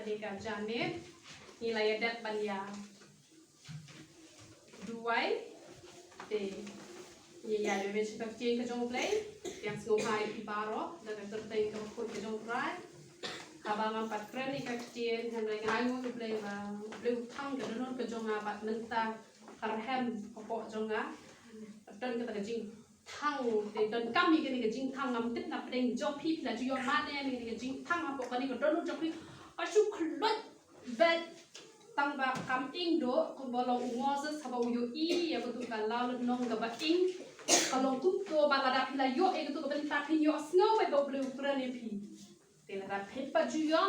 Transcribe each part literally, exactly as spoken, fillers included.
Te ka jane ngi la ïa dep ban ïa duwai. Te ngi ïa duwai sha ka ktien ka jong U Blei. Ïa sngewbha ïa phi baroh da ka kyrteng kaba khuid ka jong U Trai. Haba ngam pat kren ïa ka ktien, hynrei nga ainguh ïa U Blei ba U Blei u thang ka dohnud ka jong nga bad mynta ka rhem hapoh jong nga. Don kata ka jing thang, te donkam ïa kane ka jingthang. Ngam tip na pdeng jong phi, phi la ju ïoh mane ïa kane ka jingthang hapoh kane ka dohnud jong phi. Ka shu khluit beit tang ba kam ing doh kumba long u Moses haba u ïohi ïa katu ka law lynnong kaba ing. Ka long kumto ba lada phi la ïoh ïa katu ka bynta phin ïohsngew beit ba U Blei u kren ïa phi. Te lada phi pat ju ïoh,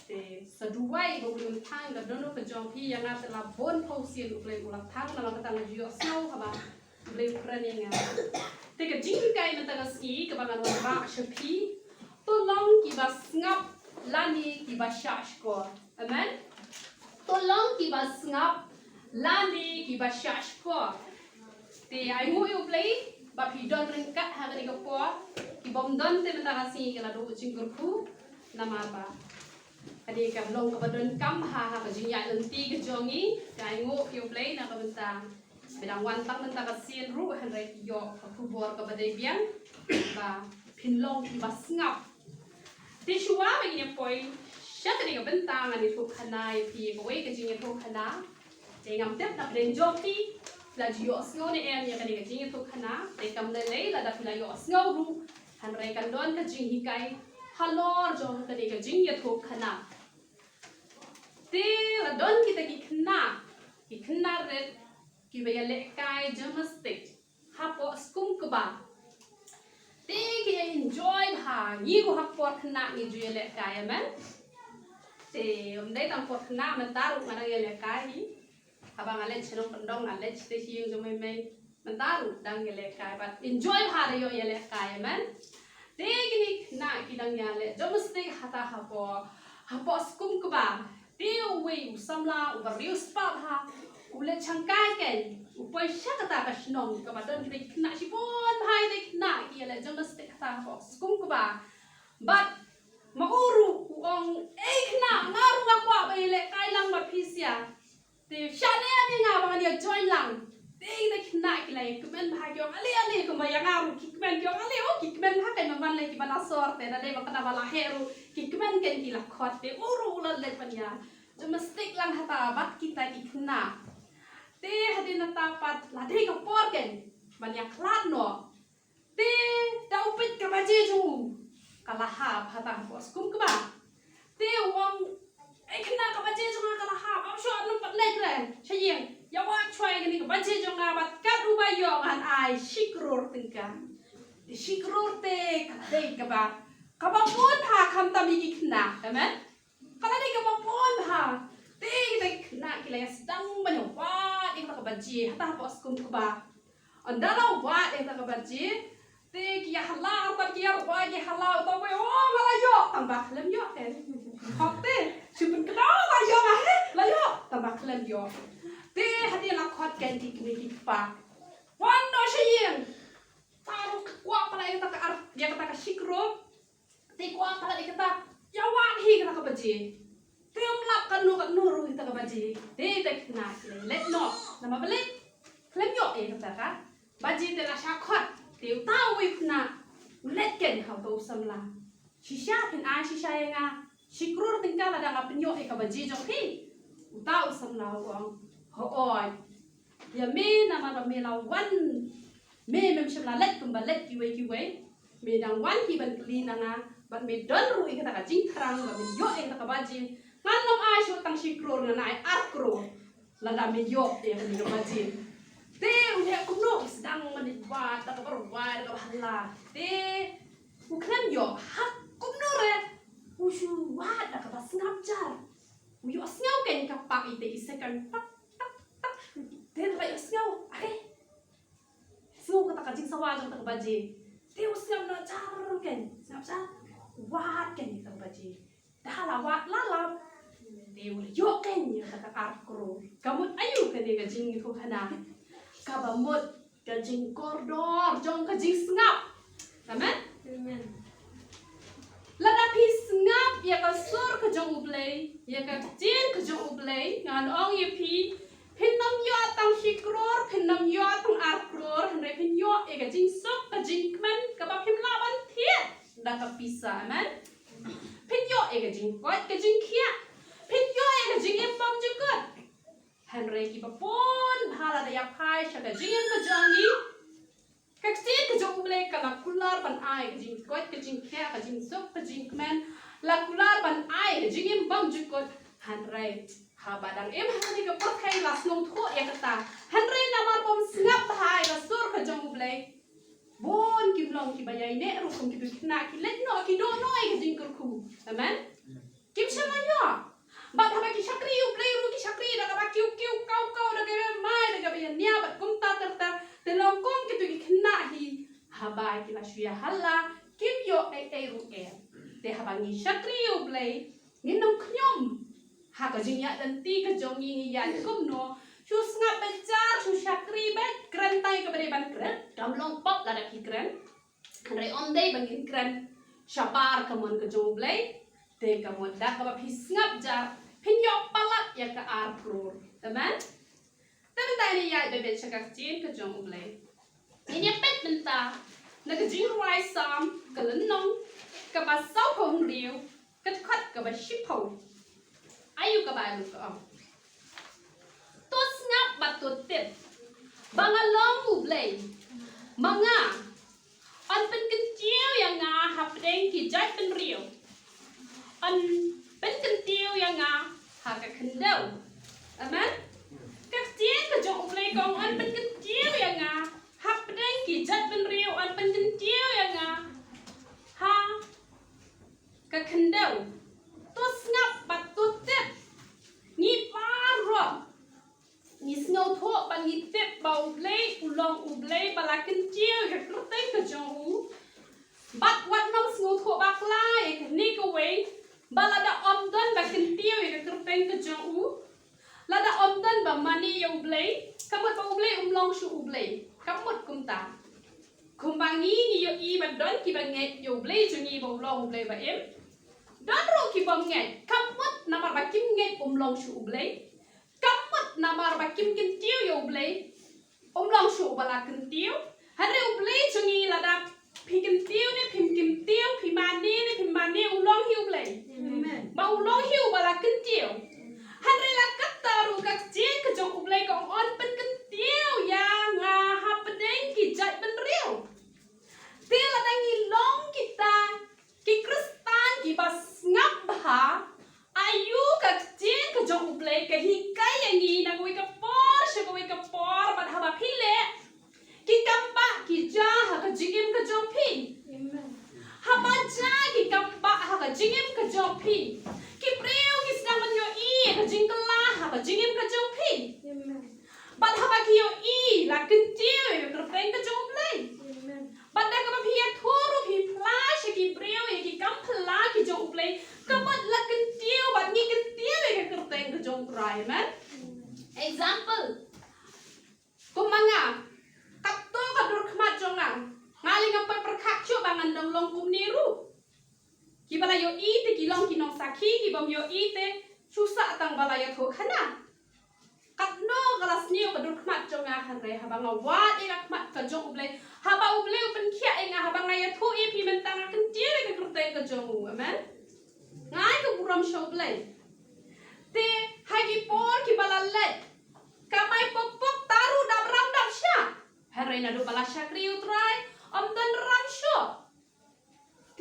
te sa duwai ba U Blei un thang ka dohnud ka jong phi. Ïa nga te la bun phew sien U Blei u la thang, namar kata nga ju ïohsngew haba U Blei u kren ïa nga. Te ka jinghikai mynta ka sngi kaba ngan wanrah sha phi, to long kiba sngap lane kiba shahshkor. Amen. To long kiba sngap lane kiba shahshkor. Te ainguh ïa U Blei ba phi don ryngkat ha kane ka por. Ki bym don te mynta ka sngi ki la duh jingkyrkhu namar ba kane ka long kaba donkam ha, ha ka jingïaid lynti ka jong ngi. Te ainguh ïa U Blei na ka bynta ba dang wan tang mynta ka sien ruh, hynrei ki ïoh ka khubor kaba dei biang ba phin long kiba sngap. Te shuwa ba ngin ïa poi sha kane ka bynta, ngan ïathuh khana ïa phi ïa kawei ka jingïathuh khana. Te ngam tip na pdeng jong phi la ju ïohsngew ne em ïa kane ka jingïathuh khana. Te kam lei lei lada phi la ïohsngew ruh, hynrei kan don ka jinghikai halor jong kane ka jingïathuh khana. Te la don kita ki khynnah, ki khynnah rit kiba ïalehkai gymnastic hapoh skum kba. Te ki ïa enjoy bha, ngi ruh ha ka por khynnah ngi ju ïalehkai, amen. Te ym dei tang por khynnah, mynta ruh nga dang ïalehkai hi. Haba nga leit sha nongkyndong nga leit sha ïing jong mei mei. Mynta ruh dang ïalehkai bad enjoy bha da ïoh ïalehkai, amen. Te kine ki khynnah ki dang ïaleh gymnastic hata hapoh, hapoh skum kba. Te uwei u samla uba riewspah bha u leit shangkai kein, u poi sha kata ka shnong kaba don kita ki khynnah shibun bha, kita ki khynnah ki ïaleh gymnastic hata hapoh skum kba. Bad ma u ruh u ong, "Ei khynnah, nga ruh nga kwah ban ïalehkai lang bad phi sha." Te shane ïa nga ba ngan ïa join lang. Te kita ki khynnah ki la ïa kmen bha, ki ong, "Ale, ale," kumba ïa nga ruh ki kmen, ki ong, "Ale, oh, ki kmen bha kein, ban wan leh kiba na sor." Te da dei ba kata ba la heh ruh ki kmen kein, ki la khot. Te u ruh u la leit ban ïa gymnastic lang hata bad kita ki khynnah. Te hadien nangta pat la dei ka por kein ban ïa khlad noh. Te da u peit ka baje jong u ka la hap hata hapoh skum kba. Te u ong, "Ei khynnah, ka baje jong nga ka la hap, ym shuh, ym pat leit re sha ïing. Ïa wad shuwa ïa kane ka baje jong nga bad kat uba ïoh ngan ai shi klur tyngka." Te shi klur te ka dei kaba, kaba bun ha khamtam ïa ki khynnah, amen. Ka la dei kaba bun bha. Te kita ki khynnah ki la ïa sdang ban ïa wad ïa kata ka baje hata hapoh skum kba. Ynda la wad ïa kata ka baje, te ki ïa hala, artat ki ïa wad, ki ïa hala, uta uwei u ong, "Nga la ïoh," tang ba khlem ïoh te. Hok te, shu pynkynmaw, "La ïoh nga, he, la ïoh," tang ba khlem ïoh. Te hadien la khot kein ki kmie ki kpa, "Wan noh sha ïing." Te u kwah palat ïa kata ka ar, ïa kata ka shi klur. Te kwah palat ïa kata, ïa wad hi kata ka baje. Te ym lap katno katno ruh ïa kata ka baje. Te kita ki khynnah ki la leit noh. Namar balei? Khlem ïoh ïa kata ka baje te la shah khot. Te uta uwei u khynnah u leit kein ha uta u samla. "Shisha, phin ai shisha ïa nga shi klur tyngka lada nga pynïoh ïa ka baje jong phi?" Uta u samla u ong, "Hooid. Ïa me namar ba me la wan, me mem shym la leit kumba leit kiwei kiwei. Me dang wan hi ban kylli na nga, bad me don ruh ïa kata ka jingthrang ba men ïoh ïa kata ka baje. Ngan ym ai shuh tang shi klur, ngan ai ar klur lada me ïoh ïa kane ka baje." Te u leh kumno, u sdang ban wad da kaba rwai, da kaba hala. Te u khlem ïoh, ha kumno re u shu wad da kaba sngap jar. U ïohsngew kein ka pak ite i second, tak, tak, tak. Te u la ïohsngew, are, sngew kata ka jingsawa jong kata ka baje. Te u sngap noh jar kein, sngap jar. Wad kein kata ka baje. Da la wad la lap, te u la ïoh kein ïa kata ka ar klur. Ka mut aïu kane ka jingïathuh khana? Kaba mut ka jingkordor jong ka jingsngap. Amen. Amen. Lada phi sngap ïa ka sur ka jong U Blei, ïa ka ktien ka jong U Blei, ngan ong ïa phi, phin ym ïoh tang shi klur, phin ym ïoh tang ar klur, hynrei phin ïoh ïa ka jingsuk, ka jingkmen, kaba phim lah ban thied da ka pisa, amen. Phin ïoh ïa ka jingkoit, ka jingkhiah, phin ïoh ïa ka jingim bymjukut. Hynrei kiba bun bha lada ïa phai sha ka jingim ka jong ngi, ka ktien ka jong U Blei ka la kular ban ai ka jingkoit, ka jingkhiah, ka jingsuk, ka jingkmen, la kular ban ai ka jingim bymjukut. Hynrei haba dang im ha kane ka pyrthei la sngewthuh ïa kata. Hynrei namar bym sngap bha ïa ka sur ka jong U Blei, bun kim long kiba ïaineh ruh kum kitu ki khynnah, ki leit noh, ki duh noh ïa ka jingkyrkhu. Amen. Kim shym la ïoh. Bad haba ki shakri ïa U Blei ruh ki shakri da kaba kiew kiew kaw kaw, da kaba mai, da kaba ïania bad kumta ter ter. Te long kum kitu ki khynnah hi, haba ki la shu ïa hala, kim ïoh ei ei ruh em. Te haba ngi shakri ïa U Blei, ngin ym khñium ha ka jingïaid lynti ka jong ngi, ngi ïaid kumno. Shu sngap beit jar, shu shakri beit, kren tang ïa kaba dei ban kren. Kam long pop lada phi kren. Hynrei ym dei ba ngin kren shabar ka mon ka jong U Blei. Te ka mut da kaba phi sngap jar, phin ïoh palat ïa ka ar klur. Amen. Te mynta ngin ïaid beit sha ka ktien ka jong U Blei. Ngin ïa peit mynta na ka Jingrwai Salm ka lynnong kaba sawphew hynriew, ka dkhot kaba shiphew. Aïu kaba aïu ka ong: To sngap bad to tip ba nga long U Blei, ma nga, yn pynkyntiew ïa nga hapdeng ki jaitbynriew, yn pynkyntiew ïa nga ha ka khyndew. Amen. Ka ktien ka jong U Blei ka ong yn pynkyntiew ïa nga hapdeng ki jaitbynriew, yn pynkyntiew ïa nga ha ka khyndew. To sngap bad to tip. Ngi baroh ngi sngewthuh bad ngi tip ba U Blei u long U Blei ba la kyntiew ïa ka kyrteng ka jong u. Bad wat nym sngewthuh bakla ïa kane kawei, ba lada ym don ba kyntiew ïa ka kyrteng ka jong u, lada ym don ba mane ïa U Blei, ka mut ba U Blei um long shuh U Blei. Ka mut kumta. Kumba ngi ngi ïohi ba don kiba ngeit ïa U Blei jong ngi ba u long U Blei ba im. Don ruh kibym ngeit, ka mut namar ba kim ngeit um long shuh U Blei. Ka mut namar ba kim kyntiew ïa U Blei, um long shuh uba la kyntiew. Hynrei U Blei jong ngi, lada phi kyntiew ne phim kyntiew, phi mane ne phim mane, u long hi U Blei. Amen. Ba u long hi uba la kyntiew. Hynrei la katta ruh ka ktien ka jong U Blei ka ong yn pynkyntiew ïa nga hapdeng ki jaitbynriew. Te lada ngi long kita ki Khristan kiba sngap bha, aïu ka ktien ka jong U Blei ka hikai ïa ngi na kawei ka por sha kawei ka por, bad haba phi leh, ki kam bah ki jia ha ka jingim ka jong phi. Amen. Haba jia ki kam bah ha ka jingim ka jong phi, ki briew ki sdang ban ïohi ïa ka jingkylla ha ka jingim ka jong phi. Amen. Bad haba ki ïohi la kyntiew ïa ka kyrteng ka jong U Blei. Amen. Bad da kaba phi ïathuh ruh phi pynlait sha ki briew ïa ki kam phylla ki jong U Blei, ka mut la kyntiew bad ngi kyntiew ïa ka kyrteng ka jong U Trai. Amen. Example. Kum ma nga, katto ka dur khmat jong nga, nga lei ngam pat pyrkhat shuh ba ngan dang long kumne ruh. Kiba la ïohi te ki long ki nongsakhi, kibym ïohi te shu sah tang ba la ïathuh khana. Katno ka la sniew ka dur khmat jong nga, hynrei haba nga wad ïa ka khmat ka jong U Blei, haba U Blei u pynkhiah ïa nga, haba nga ïathuh ïa phi mynta, nga kyntiew ïa ka kyrteng ka jong u. Amen. Nga ai ka burom sha U Blei. Te ha ki por kiba la leit, kam ai pok pok, ta ruh dap ram dap shah. Hynrei naduh ba la shakri ïa U Trai, ym don ram shuh.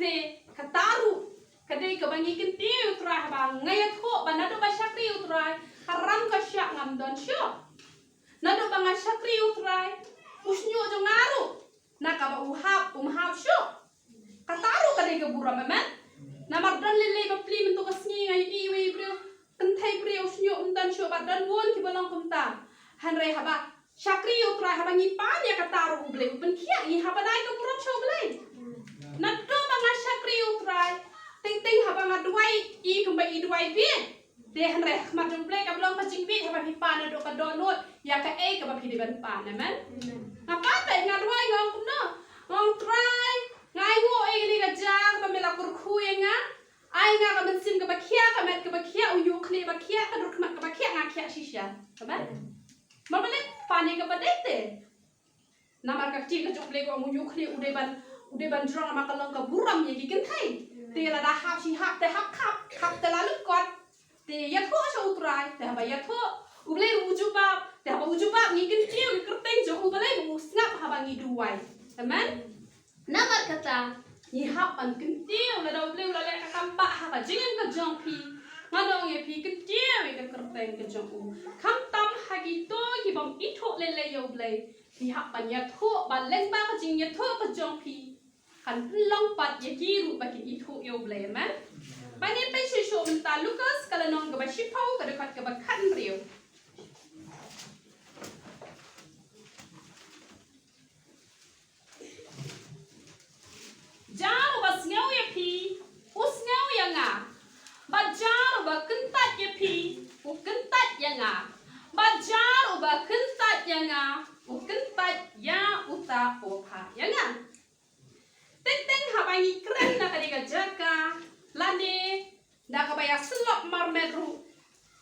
Te kata ruh ka dei kaba ngi kyntiew ïa U Trai, haba nga ïathuh ba naduh ba shakri ïa U Trai, ka ram ka shah ngam don shuh. Naduh ba nga shakri ïa U Trai, u shñiuh jong nga ruh, na kaba u hap, um hap shuh. Kata ruh ka dei ka burom, amen. Namar don lei lei bapli mynta ka sngi nga ïohi iwei i briew, kynthei briew, u shñiuh um don shuh, bad don bun kiba long kumta. Hynrei haba shakri ïa U Trai, haba ngi pan ïa kata ruh U Blei u pynkhiah ïa ngi, haba dei ka burom sha U Blei. Naduh ba nga shakri ïa U Trai, teng teng haba nga duwai i kumba i duwai bieit, te hynrei ha khmat jong U Blei kam long ka jingbieit haba phi pan naduh ka dohnud ïa kaei kaba phi dei ban pan. Amen. Nga pan te nga duwai, nga ong kumno? Nga ong, Trai, Nga ainguh ïa kane ka jaka ba me la kyrkhu ïa nga. Ai nga ka mynsiem kaba khiah, ka met kaba khiah, u ïuh khlieh ba khiah, ka dur khmat kaba khiah, nga khiah shisha. Amen. Marmalik, pan ïa kaba dei te. Namar ka ktien ka jong U Blei ka ong u ïuh khlieh u dei ban, u dei ban jrong namar ka long ka burom ïa ki kynthei. Te lada hap shi hap te hap khap, khap te la lyngkot. Te ïathuh sha U Trai, te haba ïathuh, U Blei u jubab, te haba u jubab ngi kyntiew ïa ka kyrteng jong U Blei ba u sngap haba ngi duwai. Amen. Namar kata, ngi hap ban kyntiew lada U Blei u la leh ka kam bah ha ka jingim ka jong phi. Nga ong ïa phi, kyntiew ïa ka kyrteng ka jong u. Khamtam ha kito ki bym ithuh lei lei ïa U Blei. Phi hap ban ïathuh, ba lyngba ka jingïathuh ka jong phi kan pynlong pat ïa ki ruh ba kin ithuh ïa U Blei. Amen. Ba ngin peit shuh shuh mynta Lukas ka lynnong kaba shiphew ka dkhot kaba khathynriew. Jar uba sngew ïa phi, u sngew ïa nga. Bad jar uba kyntait ïa phi, u kyntait ïa nga. Bad jar uba kyntait ïa nga, u kyntait ïa uta uba phah ïa nga. Teng teng haba ngi kren na kane ka jaka, lane da kaba ïasyllok marmet ruh.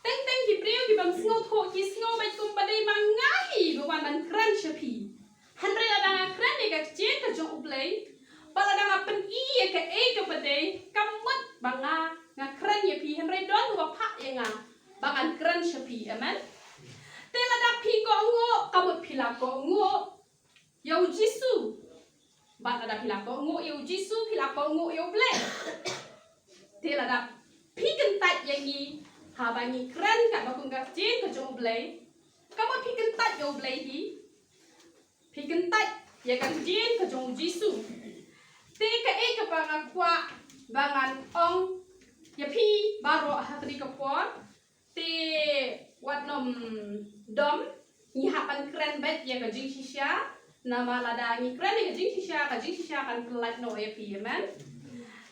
Teng teng ki briew ki bym sngewthuh ki sngew beit kumba dei ma nga hi ba wan ban kren sha phi. Hynrei lada nga kren ïa ka ktien ka jong U Blei, bad lada nga pyni ïa kaei kaba dei, kam mut ba nga, nga kren ïa phi, hynrei don uba phah ïa nga ba ngan kren sha phi. Amen. Te lada phi kohnguh, kam mut phi la kohnguh ïa U Jisu. Bad lada phi la kohnguh ïa U Jisu, phi la kohnguh ïa U Blei. Te lada phi kyntait ïa ngi haba ngi kren katba kum ka ktien ka jong U Blei, ka mut phi kyntait ïa U Blei hi. Phi kyntait ïa ka ktien ka jong U Jisu. Te kaei kaba nga kwah ba ngan ong ïa phi baroh ha kane ka por. Te wat nym dom, ngi hap ban kren beit ïa ka jingshisha. Namar lada ngi kren ïa ka jingshisha, ka jingshisha kan pyllait noh ïa phi, amen.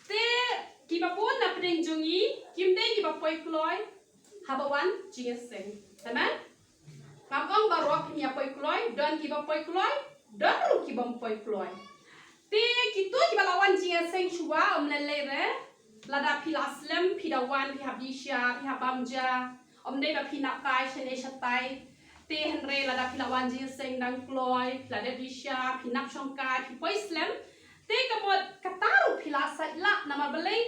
Te kiba bun na pdeng jong ngi kim dei kiba poi kloi haba wan jingïaseng. Amen. Ngam ong baroh kim ïa poi kloi, don kiba poi kloi, don ruh kibym poi kloi. Te kito kiba la wan jingïaseng shuwa, ym lei lei re. Lada phi la slem, phi da wan, phi hap di sha, phi hap bam ja. Ym dei ba phi nap kai shane shatai. Te hynrei lada phi la wan jingïaseng dang kloi, phi la dep di sha, phi nap shong kai, phi poi slem. Te ka mut kata ruh phi la sait lah namar balei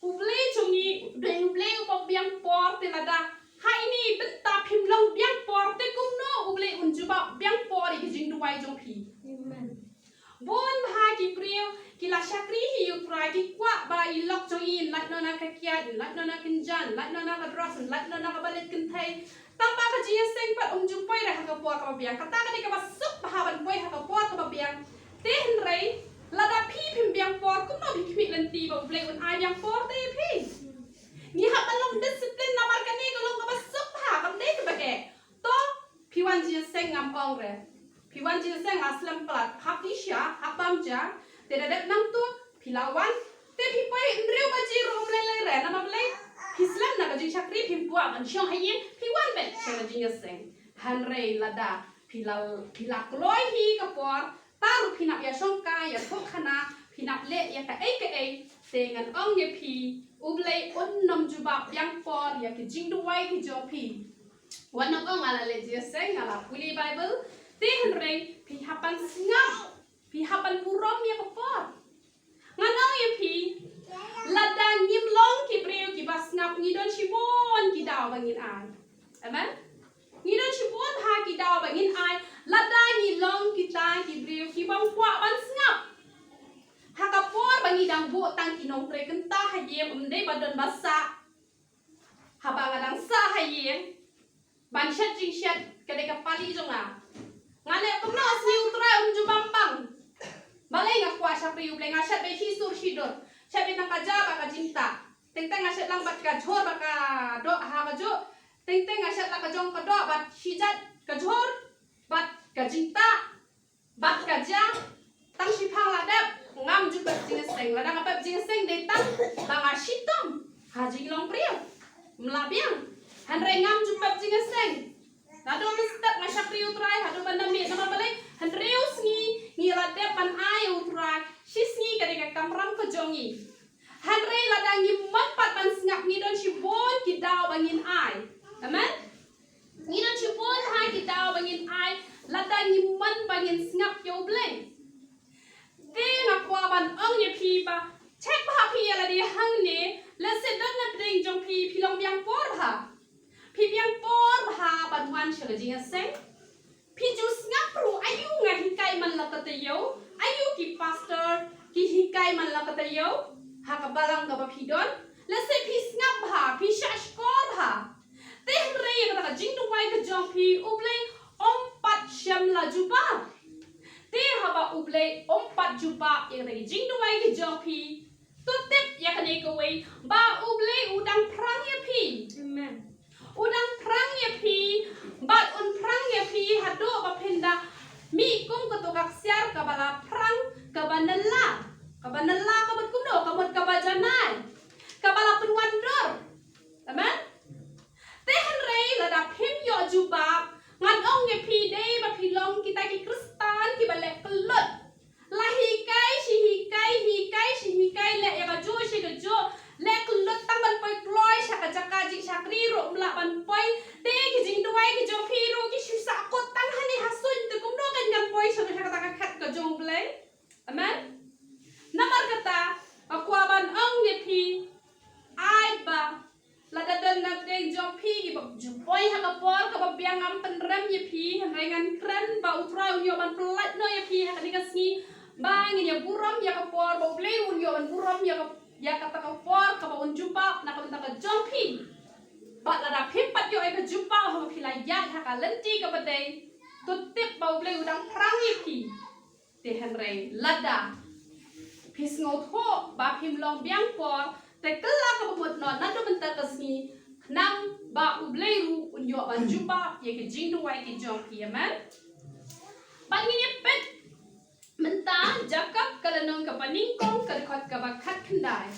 U Blei jong ngi, U Blei, U Blei uba biang por, te lada ha ine i bynta phim long biang por, te kumno U Blei un jubab biang por ïa ki jingduwai jong phi. Amen. Bun bha ki briew ki la shakri hi ïa U Trai, ki kwah ba i lok jong i yn lait noh na ka kiad, yn lait noh na kynja, yn lait noh na ka drok, yn lait noh na kaba leit kynthei. Tang ba ka jingïaseng pat um ju poi re ha ka por kaba biang. Kata ka dei kaba suk bha ban poi ha ka por kaba biang. Te hynrei lada phi phim biang por, kumno phi khmih lynti ba U Blei un ai biang por te ïa phi? Ngi hap ban long discipline namar kane ka long kaba suk bha, kam dei kaba eh. To, phi wan jingïaseng ngam ong re. Phi wan jingïaseng la slem palat, hap di sha, hap bam ja, te da dep nangta phi la wan, te phi poi hynriew baje ruh ym lei lei re, namar balei? Phi slem na ka jingshakri, phim kwah ban shong ha ïing, phi wan beit sha ka jingïaseng. Hynrei lada phi la, phi la kloi hi ka por, ta ruh phi nap ïa shong kai, ïa thoh khana, phi nap leh ïa kaei kaei, te ngan ong ïa phi, U Blei un nym jubab biang por ïa ki jingduwai ki jong phi. Wat nym ong nga la leit jingïaseng, nga la pule Baibl, te hynrei phi hap ban sngap, phi hap ban burom ïa ka por. Ngan ong ïa phi, lada ngim long ki briew kiba sngap, ngi don shibun ki daw ba ngin ai. Amen. Ngi don shibun ha ki daw ba ngin ai, lada ngi long kita ki briew kibym kwah ban sngap. Ha ka por ba ngi dang buh tang ki nongtrei kynta ha ïing, ym dei ba don ba sah. Haba nga dang sah ha ïing ban shet jingshet, ka dei ka pali jong nga. Nga leh kumno sngi U Trai um ju bam bang. Balei nga kwah shakri U Blei, nga shet beit shi sur shi dur. Shet beit tang ka ja bad ka jingtah. Teng teng nga shet lang bad ka jhur bad ka doh ha kajuh. Teng teng nga shet lang ka jong ka doh bad shi jait ka jhur bad ka jingtah. Bad ka ja, tang shiphang la dep, ngam ju pep jingïaseng. Lada nga pep jingïaseng dei tang ba nga shitom ha jinglong briew. Ym lah biang. Hynrei ngam ju pep jingïaseng. Naduh mynstep nga shakri U Trai haduh ban da miet, namar balei? Hynriew sngi ngi la dep ban ai U Trai Shi sngi ka dei ka kamram ka jong ngi. Hynrei lada ngim pat ban sngap, ngi don shibun ki daw ba ngin ai. Amen. Ngi don shibun ha ki daw ba ngin ai lada ngim pat ban sngap ïa U Blei. Te nga kwah ban ong ïa phi ba check bha phi ïa lade hangne, lehse don na pdeng jong phi, phi long biang por bha. Phi biang por bha ban wan sha ka jingïaseng. Phi ju sngap ruh aïu nga hikai man la ka taïew, aïu ki pastor ki hikai man la ka taïew ha ka balang kaba phi don. Lehse phi sngap bha, phi shah shkor bha. Te hynrei ïa kata ka jingduwai ka jong phi U Blei um pat shym la jubab. Te haba U Blei um pat jubab ïa kata ka jingduwai ka jong phi, to tip ïa kane kawei ba U Blei u dang phrang ïa phi. Amen. U dang phrang ïa phi, bad un phrang ïa phi haduh ba phin da mih kum kato ka ksiar kaba la phrang, kaba nylla, kaba nylla, kaba kumno, ka mut kaba janai, kaba la pynwandur. Amen. Te hynrei lada phim ïoh jubab, ngan ong ïa phi, dei ba phi long kita ki Khristan kiba leh kyllut. La hikai shi hikai, hikai shi hikai, leh ïa kajuh shi kajuh, leh kyllut tang ban poi kloi sha ka jaka jingshakri ruh ym lah ban poi. Te ki jingduwai ki jong phi ruh ki shu sahkut tang hangne ha suiñ, te kumno kan ngan poi sha kata ka khat ka jong U Blei. Amen. Namar kata nga kwah ban ong ïa phi, ai ba lada don na pdeng jong phi kiba ju poi ha ka por kaba biang, ngam pynrem ïa phi, hynrei ngan kren ba U Trai un ïoh ban pyllait noh ïa phi ha kane ka sngi, ba ngin ïa burom ïa ka por, ba U Blei un ïoh ban burom ïa ka, ïa kata ka por kaba un jubab na ka bynta ka jong phi. Bad lada phim pat ïoh ïa ka jubab haba phi la ïaid ha ka lynti kaba dei, to tip ba U Blei u dang phrang ïa phi. Te hynrei lada phi sngewthuh ba phim long biang por, te kylla kaba mut noh naduh mynta ka sngi, khnang ba U Blei ruh un ïoh ban jubab ïa ki jingduwai ki jong phi. Amen. Bad ngin ïa peit mynta Jakob ka lynnong kaba nyngkong, ka dkhot kaba khatkhyndai.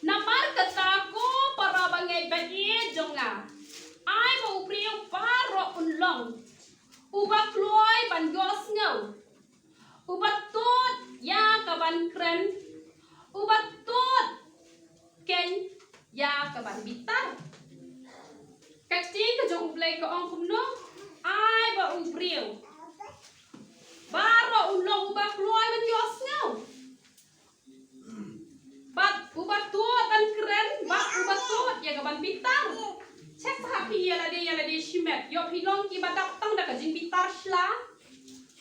Namar kata ko para bangeit ba ïeit jong nga, ai ba u briew baroh un long uba kloi ban ïohsngew, uba tut ïa ka ban kren, uba tut keiñ ïa ka ban bitar. Ka ktien ka jong U Blei ka ong kumno? Ai ba u briew baroh un long uba kloi ban ïohsngew, bad uba tut ban kren, bad uba tut ïa ka ban bitar. Check bha phi ïa lade, ïa lade shimet. Ïoh phi long kiba dap tang da ka jingbitar sla,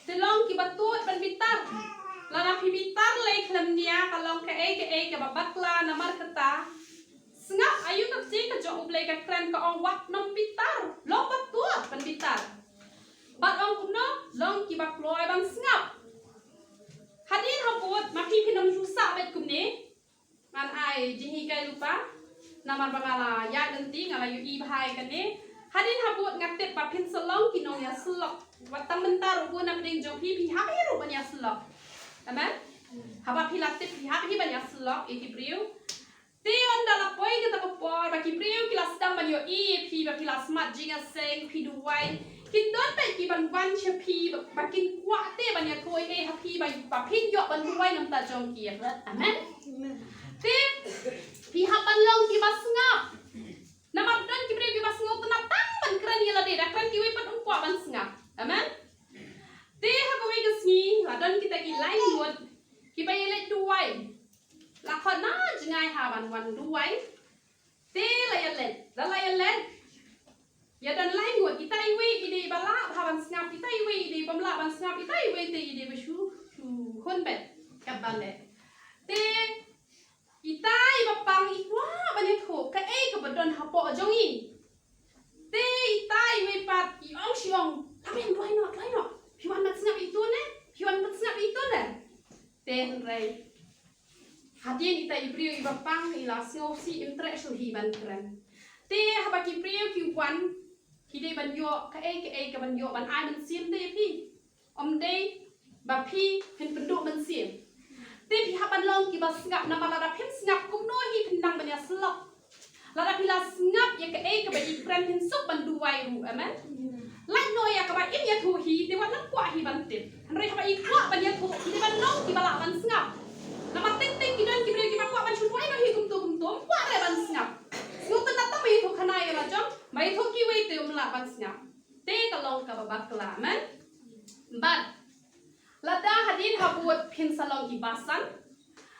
te long kiba tut ban bitar. Lada phi bitar lei khlem nia, ka long kaei kaei kaba bakla. Namar kata, sngap aïu ka ktien ka jong U Blei ka kren, ka ong wat nym bitar, long ba tut ban bitar. Bad ong kumno? Long kiba kloi ban sngap. Hadien habud ma phi phin ym shu sah beit kumne. Ngan ai jinghikai lypa, namar ba nga la ïaid lynti, nga la ïohi bha ïa kane. Hadien habud nga tip ba phin sa long ki nongïasyllok. Wat tang mynta ruh, bun na pdeng jong phi phi hap hi ruh ban ïasyllok. Amen. Haba phi la tip phi hap hi ban ïasyllok ïa ki briew. Te ynda la poi kata ka por ba ki briew ki la sdang ban ïohi ïa phi ba phi la smat jingïaseng, phi duwai, kin don beit ki ban wan sha phi ba, ba kin kwah te ban ïathuh ei ha phi ba, ba phin ïoh ban duwai na ka bynta jong ki. Amen. Te phi hap ban long kiba sngap. Namar don ki briew kiba sngewtynnat tang ban kren ïa lade, da kren kiwei pat ym kwah ban sngap. Amen. Te ha kawei ka sngi la don kita ki lai ngut kiba ïaleit duwai. La khot na jngai ha ban wan duwai. Te la ïaleit, la, la ïaleit. Ïa don lai ngut, ita iwei i dei ba lah bha ban sngap, ita iwei i dei bym lah ban sngap, ita iwei te i dei ba shu, shu hun beit katba leit. Te ita iba pang i kwah ban ïathuh kaei kaba don hapoh jong i. Te ita iwei pat i ong shi ong, la biang, duwai noh, duwai noh. Phi wan ban sngap ito ne? Phi wan ban sngap ito ne? Te hynrei hadien ita i briew iba pang i la sngewsih, im treh shuh hi ban kren. Te haba ki briew ki wan, ki dei ban ïoh kaei kaei ka ban ïoh ban ai mynsiem te ïa phi. Ym dei ba phi phin pynduh mynsiem. Te phi hap ban long kiba sngap, namar lada phim sngap kumno hi phin nang ban ïasyllok. Lada phi la sngap ïa kaei kaba i kren phin suk ban duwai ruh. Amen. Lait Noh ïa kaba im ïathuh hi, te wat nang kwah hi ban tip. Hynrei haba i kwah ban ïathuh, i dei ban long kiba lah ban sngap. Namar teng teng ki don ki briew kiba kwah ban shu duwai noh hi kumto kumto, ym kwah re ban sngap. Sngewtynnat tang ba ïathuh khana ïa la jong, ba ïathuh kiwei te ym lah ban sngap. Te ka long kaba bakla, amen. Bad lada hadien habud phin sa long i basan,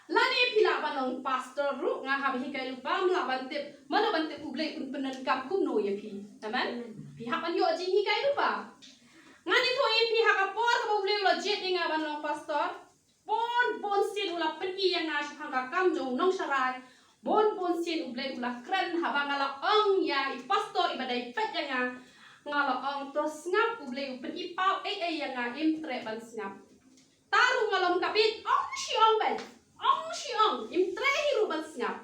lane phi lah ban long pastor ruh, nga haba hikai lypa ym lah ban tip, mano ban tip U Blei un pyndonkam kumno ïa phi. Amen. Phi hap ban ïoh jinghikai lypa. Ngan ïathuh ïa phi ha ka por kaba U Blei u la jied ïa nga ban long pastor, bun bun sien u la pyni ïa nga shaphang ka kam jong u nongsharai. Bun bun sien U Blei u la kren haba nga la ong ïa i pastor iba dei peit ïa nga. Nga la ong to sngap, U Blei u pyni paw ei ei ïa nga, im treh ban sngap. Ta ruh nga la ong ka bit, ong shi ong beit, ong shi ong, im treh hi ruh ban sngap.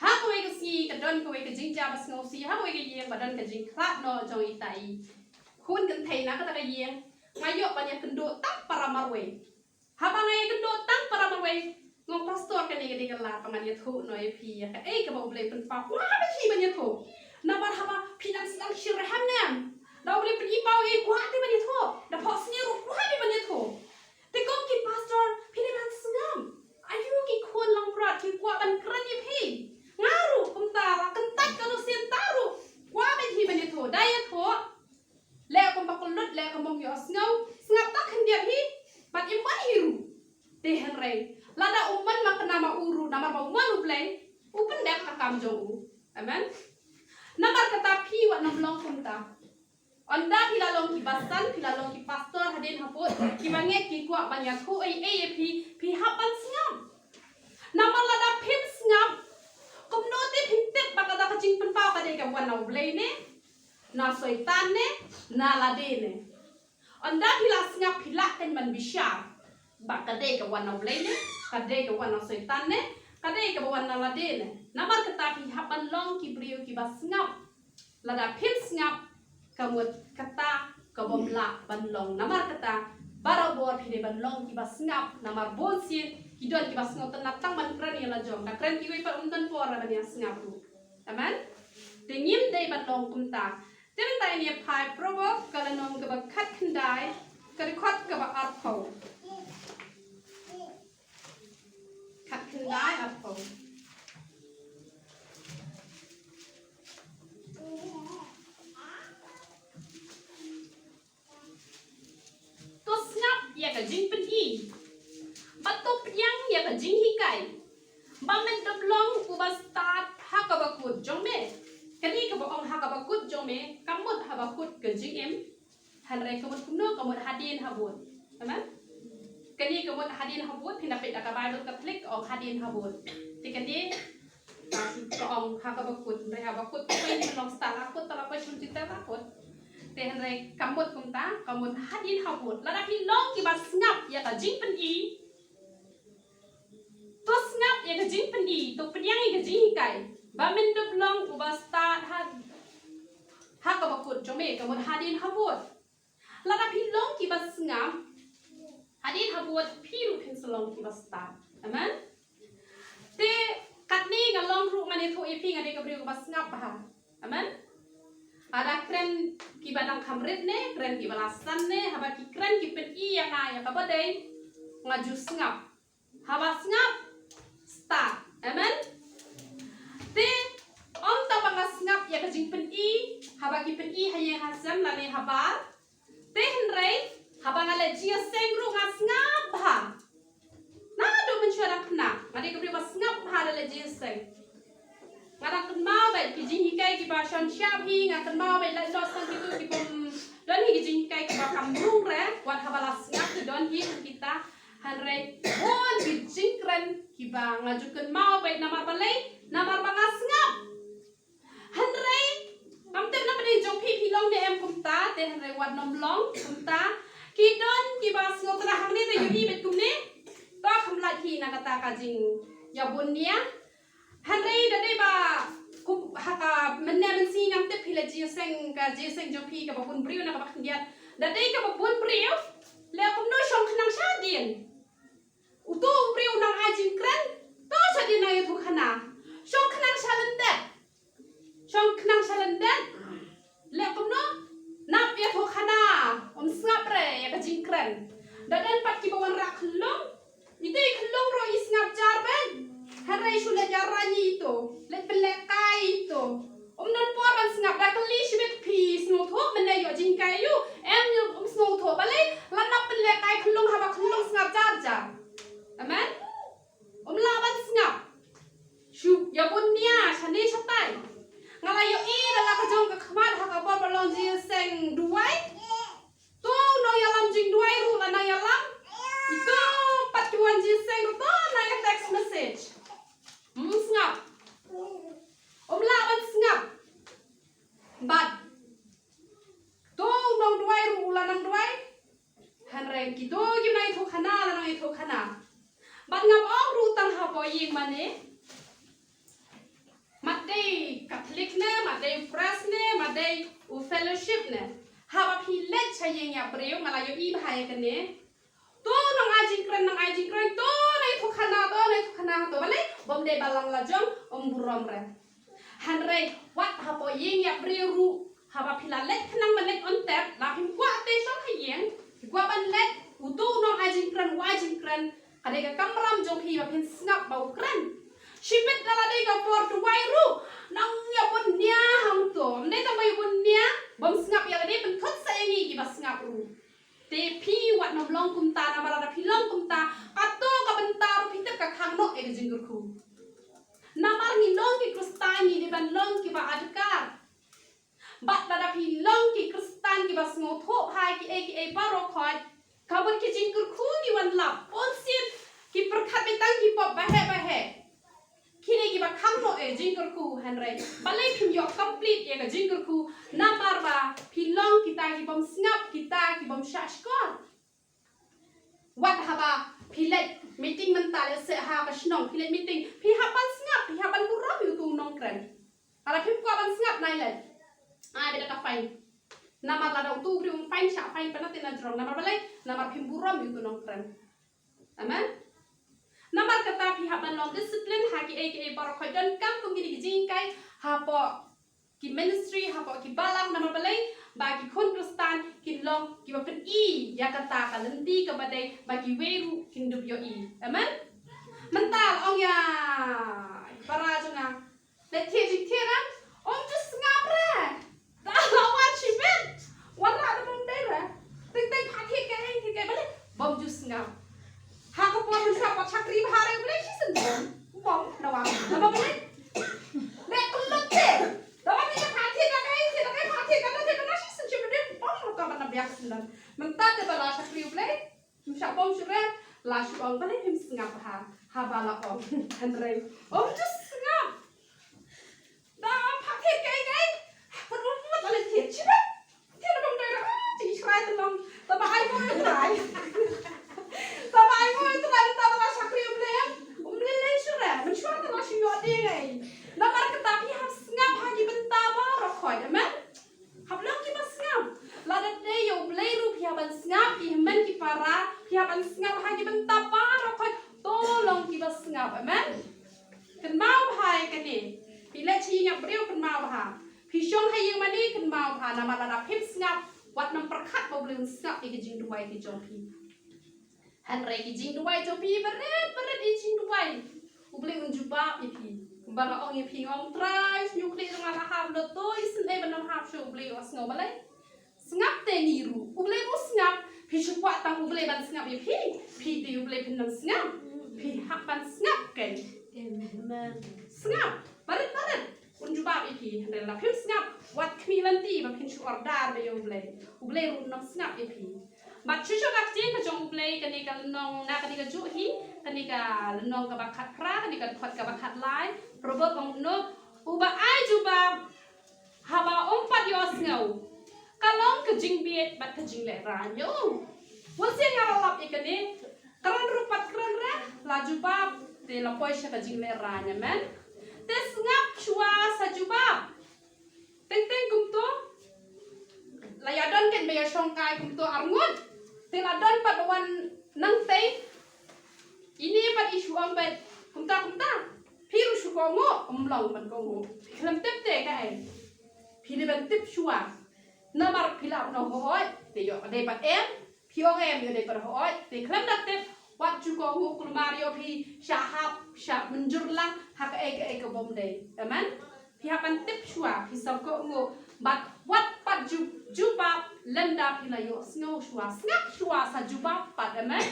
Ha kawei ka sngi ka don kawei ka jingjia ba sngewsih, ha kawei ka ïing ba don ka jingkhlad noh jong ita i khun kynthei na kata ka ïing. Nga ïoh ban ïakynduh tang para marwei. Haba nga ïakynduh tang para marwei, nga ong pastor, kane ka dei ka lad ba ngan ïathuh noh ïa phi ïa kaei kaba U Blei u pynpaw. Kwah beit hi ban ïathuh. Namar haba phi dang sdang shitrhem ne em, da U Blei u pyni paw ei, kwah te ban ïathuh. Da phohsniew ruh kwah te ban ïathuh. Te kum ki pastor phi dei ban sngap. Aïu ki khun langbrot ki kwah ban kren ïa phi. Nga ruh kumta, la kyntait ka losien, ta ruh kwah beit hi ban ïathuh. Da ïathuh, leh kumba kyllut, leh kumba ym ïohsngew, sngap tang khyndiat hi, bad im wan hi ruh. Te hynrei lada u mon ma kynnoh ma u ruh, namar ba u mon U Blei, u pyndep ka kam jong u. Amen. Namar kata phi wat nym long kumta. Ynda phi la long ki basan, phi la long ki pastor hadien habud, kiba ngeit ki kwah ban ïathuh ei ei ïa phi, phi hap ban sngap. Namar lada phim sngap, kumno te phin tip ba kata ka jingpynpaw ka dei kaba wan na U Blei ne na Soitan ne na lade ne? Ynda phi la sngap, phi lah kein ban bishar ba ka dei kaba wan na U Blei ne, ka dei kaba wan na Soitan ne, ka dei kaba wan na lade ne. Namar kata phi hap ban long ki briew kiba sngap. Lada phim sngap, ka mut kata ka bym lah ban long. Namar kata barabor phi dei ban long kiba sngap, namar bun sien ki don kiba sngewtynnat tang ban kren ïa la jong, da kren kiwei pat ym don por ban ïa sngap ruh. Amen. Te ngim dei ban long kumta. Te mynta ngin ïa phai Proverb ka lynnong kaba khatkhyndai, ka dkhot kaba arphew. Khatkhyndai arphew. To sngap ïa ka jingpyni, bad to pdiang ïa ka jinghikai, ba men dep long uba stad ha kaba kut jong me. Kane kaba ong ha kaba kut jong me, ka mut ha ba kut ka jingim. Hynrei ka mut kumno? Ka mut hadien habud. Amen. Kane ka mut hadien habud, phin da peit da ka Baibl Katholik ka ong hadien habud. Te kane ka ong ha kaba kut, hynrei ha ba kut phi pynlong stad la kut, ta la poi shu jingtep la kut. Te hynrei ka mut kumta, ka mut hadien habud. Lada phi long kiba sngap ïa ka jingpyni, to sngap ïa ka jingpyni, to pdiang ïa ka jinghikai, ba men dep long uba stad ha, ha kaba kut jong me, ka mut hadien habud. Lada phi long kiba sngap, hadien habud phi ruh phin sa long kiba stad. Amen. Te katne nga long ruh, ngan ïathuh ïa phi, nga dei ka briew kaba sngap bha. Amen. Lada kren kiba dang kham rit ne, kren kiba la san ne, haba ki kren ki pyni ïa nga ïa kaba dei, nga ju sngap. Haba sngap, stad. Amen. Te ym tang ba nga sngap ïa ka jingpyni, haba ki pyni ha ïing ha sem lane habar. Te hynrei haba nga leit jingïaseng ruh nga sngap bha. Naduh mynshuwa dang khynnah nga dei ka briew ba sngap bha da leit jingïaseng. Nga dang kynmaw beit ki jinghikai kiba shon shyiap hi, nga kynmaw beit lait noh tang kito ki bym don hi ki jinghikai kiba kam rung re, wat haba la sngap ki don hi kum kita. Hynrei bun ki jingkren kiba nga ju kynmaw beit, namar balei? Namar ba nga sngap. Hynrei ngam tip na pdeng jong phi, phi long ne em kumta, te hynrei wat nym long kumta. Ki don kiba sngewtynnat hangne te ïohi beit kumne, to kham lait hi na kata ka jingïabun nia. Hynrei da dei ba kum ha ka mynne mynsngi, ngam tip phi leit jingïaseng, ka jingïaseng jong phi kaba bun briew ne kaba khyndiat. Da dei kaba bun briew, leh kumno? Shong khnang shadien. Uto u briew u nang ai jingkren, to shadien nang ïathuh khana. Shong khnang sha lyndet. Shong khnang sha lyndet. Leh kumno? Nang ïathuh khana Leit ïa rani ito, leit pynlehkai ito. Um don por ban sngap, da kylli shibit phi sngewthuh mynne ïoh jingkai ïu. Em ïu um sngewthuh balei, la nang pynlehkai khunlung haba khunlung sngap jar jar. Amen. Um lah ban sngap. Shu ïa bun nia shane shatai. Nga la ïohi da la ka jong ka khmat ha ka por ba long jingïaseng duwai. To nongïalam jingduwai ruh la nang ïalam. Ito pat ki wan jingïaseng ruh to nang ïa text message. Hmm, sngap. Um lah ban sngap. Bad to nongduwai ruh la nang duwai. Hynrei kito ki nang ïathuh khana la nang ïathuh khana. Bad ngam ong ruh tang hapoh ïing mane. Mat dei Catholic ne, mat dei Pres ne, mat dei u fellowship ne. Haba phi leit sha ïing ïa briew, nga la ïohi bha ïa kane. To nang ai jingkren, nang ai jingkren, to nang ïathuh khana, to nang ïathuh khana, to balei, bym dei balang la jong, um burom re. Hynrei wat hapoh ïing ïa briew ruh, haba phi la leit khnang ban leit on tep, la phim kwah te shong ha ïing, phi kwah ban leit, uto u nong ai jingkren, u ai jingkren, ka dei ka kamram jong phi ba phin sngap ba u kren. Shibit la la dei ka por duwai ruh, nang ïa bun nia hangto. Ym dei tang ba ïa bun nia, bym sngap ïa lade, pynthut sa ïa ngi kiba sngap ruh. Te phi wat nym long kumta, namar lada phi long kumta, kato ka bynta ruh phi tip ka khang noh ïa ka jingkyrkhu. Namar ngi long ki Khristan, ngi dei ban long kiba adkar. Bad lada phi long ki Khristan kiba sngewthuh bha kiei kiei baroh khoit, ka mut ki jingkyrkhu ki wan lap, bunsien ki pyrkhat beit tang ki pop baheh baheh. Kine kiba khang noh ïa ka jingkyrkhu, hynrei balei phim ïoh complete ïa ka jingkyrkhu, namar ba phi long kita ki bym sngap, kita ki bym shah shkor. Wat haba phi leit meeting mynta, lehse ha ka shnong phi leit meeting, phi hap ban sngap, phi hap ban burom ïa uto u nongkren. Lada phim kwah ban sngap, nai leit, ai beit da ka fine. Namar lada uto u briew um fine, shah fine pat na te na jrong. Namar balei? Namar phim burom ïa uto u nongkren. Amen. Namar kata phi hap ban long discipline ha kiei kiei baroh khoit, donkam kum kine ki jinghikai hapoh ki ministry, hapoh ki balang. Namar balei? Ba ki khun Khristan kin long kiba pyni ïa kata ka lynti kaba dei, ba kiwei ruh kin dup ïohi. Amen. Mynta la ong ïa i para jong nga, leit thied jingthied, em? Ym ju sngap re. Da la wan shibit, wanrah da bym dei re. Teng teng phah thied kaei thied kaei, balei? Bym ju sngap. Ha ka por mynta pat shakri bha re, balei shisien bym? Bym, da wan. Da bym dei. Leh kyllut te. Da wan ïa phah thied da kaei thied da kaei, phah thied kano thied kano, shisien shisien bym dei, bym ruh ka ban da biang shisien. Mynta te ba la shakri, balei? Ym shah bom shuh re, la shu ong, balei phim sngap bha haba la ong. Hynrei ym ju sngap. Da phah thied kaei kaei, pynrut pynrut la leit thied, shibit. Thied da bym dei re, ah, jingshrai te long. Tangba ai mo ïa U Trai. Tangba ai mo ïa U Trai, mynta ba la shakri U Blei, ym lei lei shuh re, mynshuwa te la shu ïoh dei ngai. Namar kata phi hap sngap ha ki bynta baroh khoit, amen. Hap long kiba sngap. Lada dei ïa U Blei ruh phi hap ban sngap, ki hynmen ki para, phi hap ban sngap ha ki bynta baroh khoit, to long kiba sngap. Amen. Kynmaw bha ïa kane. Phi leit sha ïing ïa briew, kynmaw bha. Phi shong ha ïing mane, kynmaw bha, namar lada phim sngap, wat nym pyrkhat ba U Blei un sngap ïa ki jingduwai ki jong phi. Hynrei ki jingduwai jong phi barit barit, i jingduwai, U Blei un jubab ïa phi. Kumba nga ong ïa phi, nga ong, Trai, shu khlieh jong nga la hap, lut to isynei ban ym hap shuh, U Blei u sngew balei? Sngap te ngi ruh, U Blei ruh sngap. Phi shu kwah tang U Blei ban sngap ïa phi, phi te U Blei phin nym sngap. Phi hap ban sngap keiñ. Amen. Sngap barit barit, un jubab ïa phi. Hynrei lada phim sngap, wat khmih lynti ba phin shu order beit ïa U Blei. U Blei ruh un nym sngap ïa phi. Bad shuh shuh ka ktien ka jong U Blei, kane ka lynnong, na kane kajuh hi, kane ka lynnong kaba khatphra, kane ka dkhot kaba khatlai, Proverb ong kumno, uba ai jubab haba um pat ïohsngew, ka long ka jingbieit bad ka jinglehrain ïa u. Wat sien nga la lap ïa kane, kren ruh pat kren re, la jubab te la poi sha ka jinglehrain, amen. Te sngap shuwa sa jubab. Teng teng kumto, la ïa don keiñ ba ïa shongkai kumto arngut. Te la don pat ba wan nangtei. Ine pat i shu ong pat kumta kumta. Phi ruh shu kohnguh, ym long ban kohnguh. Phi khlem tip te kaei. Phi dei ban tip shuwa. Namar phi lah ban ong hooid, te ïoh dei pat em. Phi ong em, ïoh dei pat hooid, te khlem da tip, wat ju kohnguh, kulmar ïoh phi shah hap, shah mynjur lang. Kaei kaei ka bym dei. Amen. Phi hap ban tip shuwa, phi sa kohnguh. Bad wat pat ju-, jubab lynda phi la ïohsngew shuwa. Sngap shuwa sa jubab pat. Amen.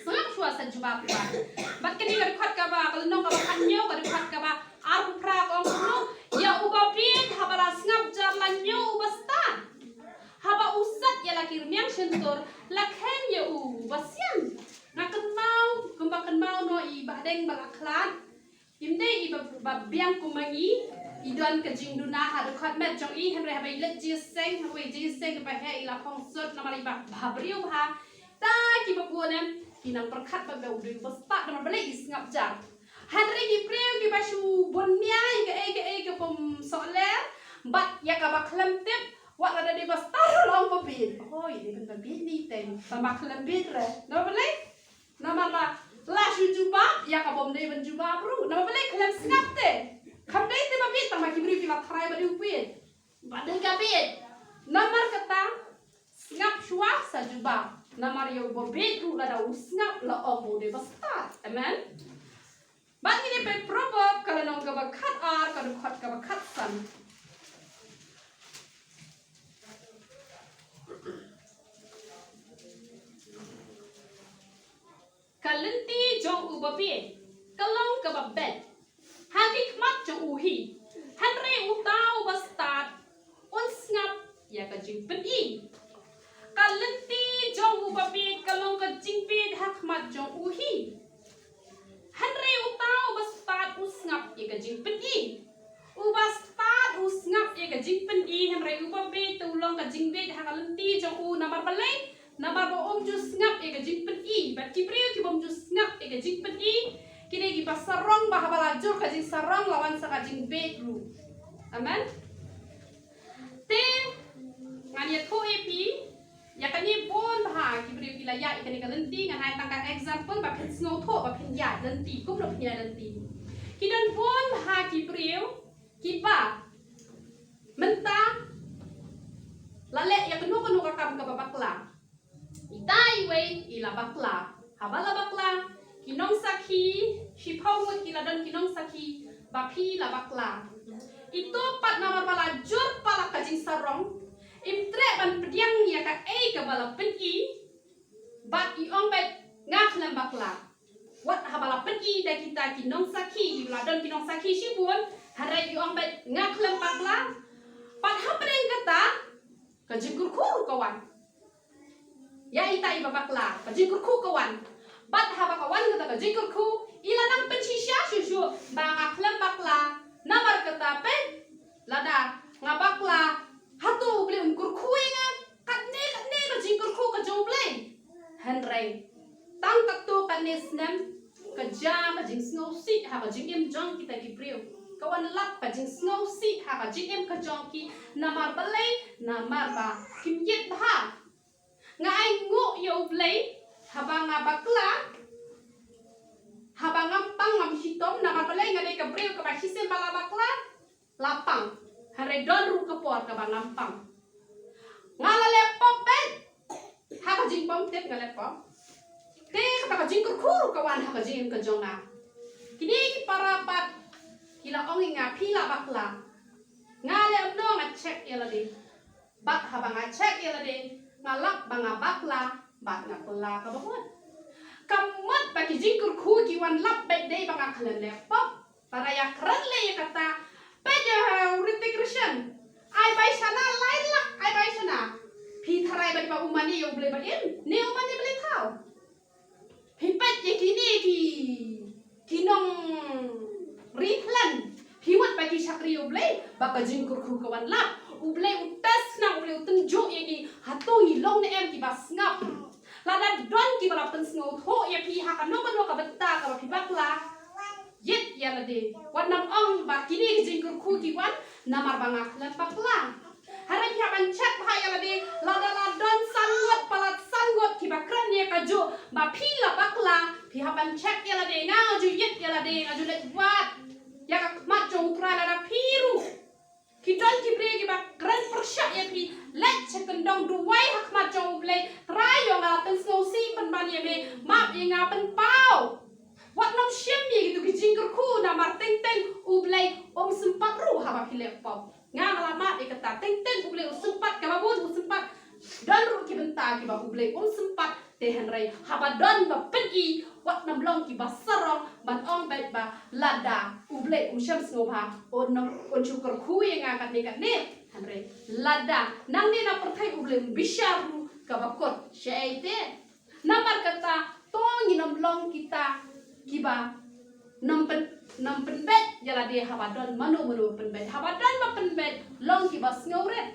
Sngap shuwa sa jubab pat. Bad kane ka dkhot kaba, ka lynnong kaba khathynñiew, ka dkhot kaba arphew phra ka ong kumno, ïa uba bieit haba la sngap jar la ñiew uba stad. Haba u sat ïa la ki rmiang shyntur, la kheiñ ïa u uba sian. Nga kynmaw, kumba kynmaw noh i Bahdeng ba la khlad. Im dei i ba, ba biang kum ma ngi, i don ka jingduna ha dkhot met jong i, hynrei haba i leit jingïaseng, haba i jingïaseng kaba heh i la phong sut namar i ba, ba briew bha. Ta kiba bun em, ki nang pyrkhat ba u dei uba stad namar balei i sngap jar. Hynrei ki briew kiba shu bun nia ïa kaei kaei ka bym soh ler, bad ïa kaba khlem tip, wat lada dei ba stad ruh la ong ba bieit. Hoi, dei ban ba bieit ni teng, ba ma khlem bieit re. Namar balei? Namar ba la shu jubab ïa ka bym dei ban jubab ruh. Namar balei khlem sngap te? Kam dei te ba bieit tang ba ki briew ki la tharai ba dei u bieit. Ba dei ka bieit. Namar kata sngap shuwa sa jubab. Namar ïa uba bieit ruh lada u sngap la ong ba u dei ba stad. Amen. Bad ngin ïa peit Proverb ka lynnong kaba khatar, ka dkhot kaba khatsan. Ka lynti jong uba bieit ka long kaba beit ha ki khmat jong u hi, hynrei uta uba stad un sngap ïa ka jingpyni. Ka lynti jong uba bieit ka long ka jingbieit ha khmat jong u hi, hynrei uta uba stad u sngap ïa ka jingpyni. Uba stad u sngap ïa ka jingpyni, hynrei uba bieit te u long ka jingbieit ha ka lynti jong u. Namar balei? Namar ba um ju sngap ïa ka jingpyni. Bad ki briew ki bym ju sngap ïa ka jingpyni, ki dei kiba sarong ba haba la jur ka jingsarong la wan sa ka jingbieit ruh. Amen. Te ngan ïathuh ïa phi ïa kane bun bha ki briew ki la ïaid ïa kane ka lynti, ngan ai tang ka example ba phin sngewthuh ba phin ïaid lynti, kumno phin ïaid lynti. Ki don bun bha ki briew kiba mynta la leh ïa kano kano ka kam kaba bakla. Ita iwei i la bakla. Haba la bakla, ki nongsakhi, shiphew ngut ki la don ki nongsakhi ba phi la bakla. Ito pat namar ba la jur palat ka jingsarong, im treh ban pdiang ïa kaei kaba la pyni, bad i ong beit nga khlem bakla. Wat haba la pyni da kita ki nongsakhi, la don ki nongsakhi shibun, hynrei i ong beit nga khlem bakla. Bad hapdeng kata ka jingkyrkhu ka wan. Ïa ita iba bakla, ka jingkyrkhu ka wan. Bad haba ka wan kata ka jingkyrkhu, i la nang pynshisha shuh shuh ba nga khlem bakla. Namar kata peit, lada nga bakla, hato U Blei un kyrkhu ïa nga? Katne katne ka jingkyrkhu ka jong U Blei. Hynrei tang katto katne snem ka jia ka jingsngewsih ha ka jingim jong kita ki briew. Ka wan lap ka jingsngewsih ha ka jingim ka jong ki. Namar balei? Namar ba kim ïit bha. Nga ai nguh ïa U Blei haba nga bakla, haba ngam pang ngam shitom. Namar balei? Nga dei ka briew kaba shisien ba la bakla la pang. Hynrei don ruh ka por kaba ngam pang. Nga la leh pop beit. Ha ka jingpom tip nga leh pop. Te kata ka jingkyrkhu ruh ka wan ha ka jingim ka jong nga. Kine ki para pat ki la ong ïa nga phi la bakla. Nga leh kumno? Nga check ïa lade. Bad haba nga check ïa lade, nga lap ba nga bakla bad nga kylla kaba mut. Ka mut ba ki jingkyrkhu ki wan lap beit dei ba nga khlem leh pop. Para ïa kren leh ïa kata. Peit ïa u Hrithik Roshan. Ai bai shana, lai lak ai bai shana. Phi tharai ba dei ba u mane ïa U Blei ba im, ne u mane balei thaw? Phi peit ïa kine ki, ki nongri plan. Phi mut ba ki shakri U Blei, ba ka jingkyrkhu ka wan lap. U Blei u test nang, U Blei u tynjuh ïa ki, hato ngi long ne em kiba sngap. Lada don kiba la pynsngewthuh ïa phi ha kano kano ka bynta kaba phi bakla, ïit ïa lade. Wat nang ong ba kine ki jingkyrkhu ki wan namar ba nga khlem bakla. Hynrei phi hap ban check bha ïa lade, lada la don san ngut palat san ngut kiba kren ïa kajuh ba phi la bakla, phi hap ban check ïa lade, nga ju ïit ïa lade, nga ju leit wad ïa ka khmat jong U Trai. Lada phi ruh ki don ki briew kiba kren pyrshah ïa phi, leit sha kyndong, duwai ha khmat jong U Blei, Trai ïoh nga la pynsngewsih pynban ïa me, map ïa nga, pynpaw. Wat nym shim ïa kito ki jingkyrkhu na Namar teng teng U Blei um sympat ruh haba phi leh pop. Nga nga la mad ïa kata, teng teng U Blei um sympat, kaba bun um sympat. Don ruh ki bynta kiba U Blei um sympat, te hynrei haba don ba pyni, wat nym long kiba sarong ban ong beit ba lada U Blei um shym sngewbha, un nym, un shu kyrkhu ïa nga katne katne. Hynrei lada nangne na pyrthei U Blei um bishar ruh, kaba kut shaei te. Namar kata, to ngin ym long kita kiba nym pyn, nym pynbeit ïa lade haba don mano mano pynbeit. Haba don ba pynbeit, long kiba sngewrit.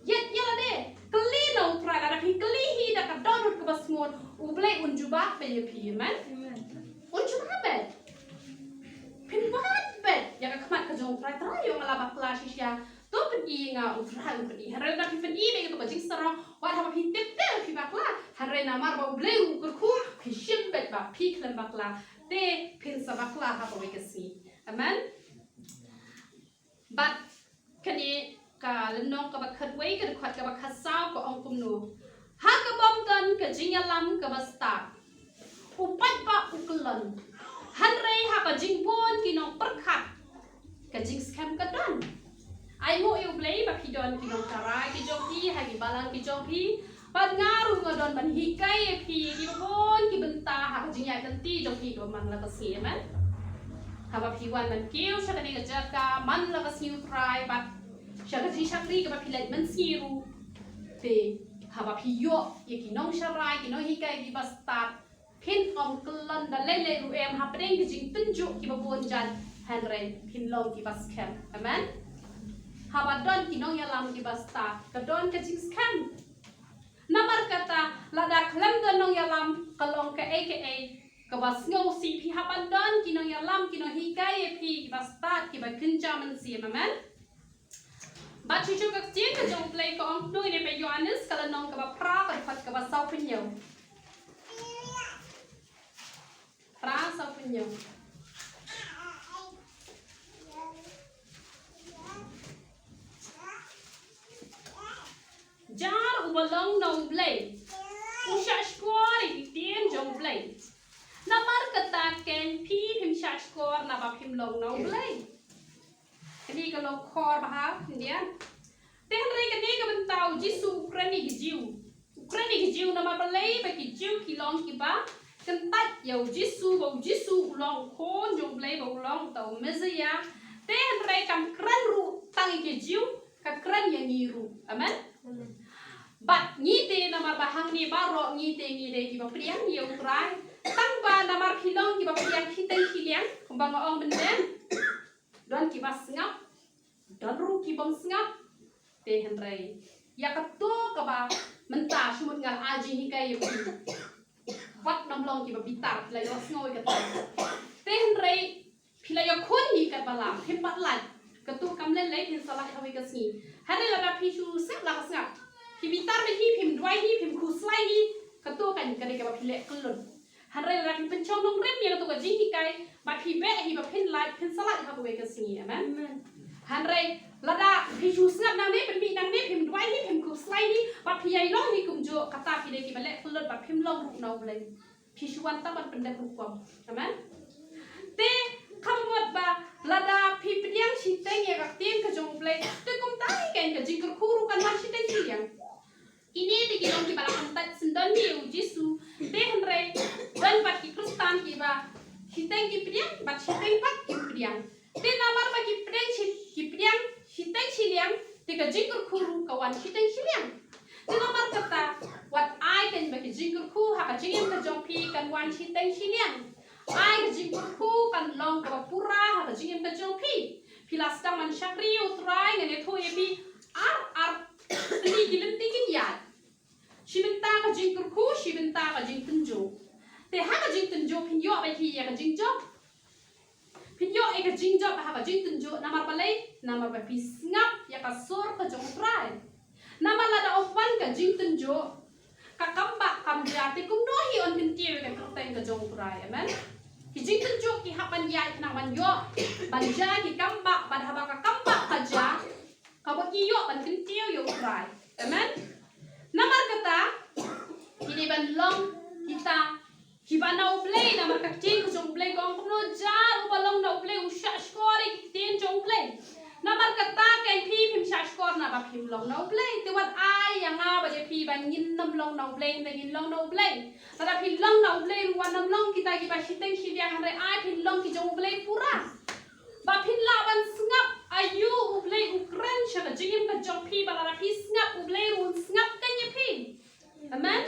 Ïeit ïa lade, kylli na U Trai, lada phi kylli hi da ka dohnud kaba sngewbha, U Blei un jubab beit ïa phi, amen. Amen. Un jubab beit. Phin wad beit ïa ka khmat ka jong U Trai, Trai ïoh nga la bakla shisha. To pyni ïa nga, U Trai un pyni. Hynrei lada phi pyni beit ïa kato ka jingsarong, wat haba phi tip te phi bakla. Hynrei namar ba U Blei u kyrkhu, phi shim beit ba phi khlem bakla. Te phin sa bakla ha kawei ka sngi. Amen. Bad kane ka lynnong kaba khatwei, ka dkhot kaba khatsaw ka ong kumno: Ha ka bym don ka jingïalam kaba stad, u paidbah u kyllon. Hynrei ha ka jingbun ki nongpyrkhat, ka jingskhem ka don. Ainguh ïa U Blei ba phi don ki nongtharai ki jong phi ha ki balang ki jong phi. Bad nga ruh nga don ban hikai ïa phi ïa kiba bun ki bynta ha ka jingïaid lynti jong phi kaba man la ka sngi, amen. Haba phi wan ban kiew sha kane ka jaka man la ka sngi U Trai bad sha ka jingshakri kaba phi leit mynsngi ruh, te haba phi ïoh ïa ki nongsharai, ki nonghikai kiba stad, phin ym kyllon da lei lei ruh em hapdeng ki jingtynjuh kiba bun jait, hynrei phin long kiba skhem. Amen. Haba don ki nongïalam kiba stad, ka don ka jingskhem. Namar kata, lada khlem don nongïalam, ka long kaei kaei kaba sngewsih. Phi hap ban don ki nongïalam, ki nonghikai ïa phi kiba stad, kiba kynja mynsiem. Amen. Bad shuh shuh ka ktien ka jong U Blei ka ong kumno, ine ba Ïoannis ka lynnong kaba phra, ka dkhot kaba sawphew hynñiew. Phra, sawphew hynñiew. Jar uba long na U Blei u shahshkor ïa ki ktien jong U Blei. Namar kata keiñ phi phim shahshkor naba phim long na U Blei. Kane ka long khor bha khyndiat. Te hynrei kane ka bynta U Jisu u kren ïa ki Jiw. U kren ïa ki Jiw namar balei? Ba ki Jiw ki long kiba kyntait ïa U Jisu, ba U Jisu u long u Khun jong U Blei, ba u long uta u Messaïah. Te hynrei kam kren ruh tang ïa ki Jiw, ka kren ïa ngi ruh. Amen. Amen. Bad ngi te namar ba hangne baroh ngi te ngi dei kiba pdiang ïa U Trai. Tang ba namar phi long kiba pdiang shiteng shiliang, kumba nga ong mynne. Don kiba sngap, don ruh ki bym sngap. Te hynrei ïa kato kaba mynta shu mut nga la ai jinghikai ïa phi. Wat nym long kiba bitar, phi la ïohsngew ïa kata. Te hynrei phi la ïakhun hi katba lam, phim pat lait. Kato kam lei lei, phin sa lait ha kawei ka sngi. Hynrei lada phi shu sngap la ka sngap, phi bitar beit hi, phim duwai hi, phim khuslai hi, kato kan ka dei kaba phi leh kyllon. Hynrei lada phi pynshong nongrim ïa kato ka jinghikai, bad phi beh hi ba phin lait, phin sa lait ha kawei ka sngi. Amen. Amen. Hynrei lada phi shu sngap nangne, pynmih nangne, phim duwai hi, phim khuslai hi, bad phi ïai long hi kumjuh, kata phi dei kiba leh kyllon bad phim long ruh na U Blei. Phi shu wan tang ban pyndep rukom. Amen. Te kaba mut ba lada phi pdiang shiteng ïa ka ktien ka jong U Blei, te kumta hi keiñ ka jingkyrkhu ruh kan wan shiteng shiliang. Kine te ki long kiba la kyntait syndon ïa U Jisu. Te hynrei don pat ki Khristan kiba shiteng ki pdiang, bad shiteng pat kim pdiang. Te namar ba ki pdiang shi, ki pdiang shiteng shiliang, te ka jingkyrkhu ruh ka wan shiteng shiliang. Te namar kata, wat ai keiñ ba ki jingkyrkhu ha ka jingim ka jong phi kan wan shiteng shiliang. Ai ka jingkyrkhu kan long kaba pura ha ka jingim ka jong phi. Phi la sdang ban shakri ïa U Trai, ngan ïathuh ïa phi ar, ar tylli ki lynti kin ïaid. Shi bynta ka jingkyrkhu, shi bynta ka jingtynjuh. Te ha ka jingtynjuh phin ïoh beit hi ïa ka jingjop. Phin ïoh ïa ka jingjop ha ka jingtynjuh, namar balei? Namar ba phi sngap ïa ka sur ka jong U Trai. Namar lada ym wan ka jingtynjuh, ka kam bah kam jia, te kumno hi yn kyntiew ïa ka kyrteng ka jong U Trai. Amen. Ki jingtynjuh ki hap ban ïaid khnang ban ïoh, ban jia ki kam bah, bad haba ka kam bah ka jia, kaba ngi ïoh ban kyntiew ïa U Trai. Amen. Namar kata, ngi dei ban long kita kiba na U Blei, namar ka ktien ka jong U Blei ka ong kumno, jar uba long na U Blei u shah Na U Blei, te wat ai ïa nga bad ïa phi ba ngin nym long na U Blei, hynrei ngin long na U Blei. Lada phi long na U Blei ruh wat nym long kita kiba shiteng shiliang, hynrei ai phin long ki jong U Blei pura. Ba phin lah ban sngap aïu U Blei u kren sha ka jingim ka jong phi, ba lada phi sngap U Blei ruh un sngap kein ïa phi. Amen.